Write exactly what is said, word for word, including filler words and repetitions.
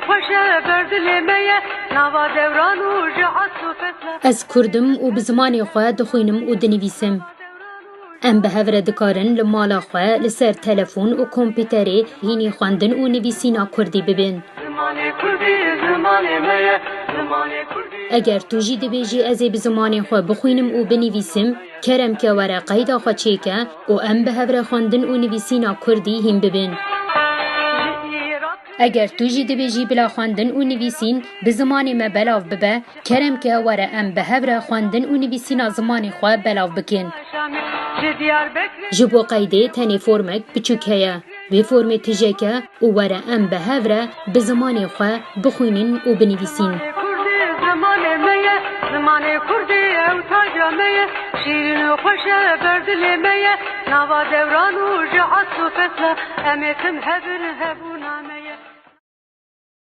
Xweş e ber dilê me ye, nava dewran û ji esl û fesla. Ez Kurd im û bi zimanê xwe dixwînim û dinivîsim. Em bi hev re dikarin li mala xwe li ser telefon û kompîterê hînî xwendin û nivîsîna kurdî bibin. Zimanê kurdî, zimanê me ye, zimanê kurdî. Eger tu jî dibêjî ez ê bi zimanê xwe bixwînim û binivîsim, kerem ke were qeyda xwe çêke û em bi hev re xwendin û nivîsîna kurdî hîn bibin. Eger tu jî dibêjî bila xwendin û nivîsîn bi zimanê me belav bibe, kerem ke were em bi hev re xwendin û nivîsîna zimanê xwe belav bikin. Ji Diyarbekir Ji bo qeydê tenê formek biçûk heye. Vê formê tijek e û were em bi hev re bi zimanê xwe bixwînin û binivîsîn. Kurdî zimanê me ye, zimanê kurdî ew taca me ye. Şîrin û xweş e ber dilê me ye, nava dewran û ji esl û fesla. Em ê tim hebin hebûna me.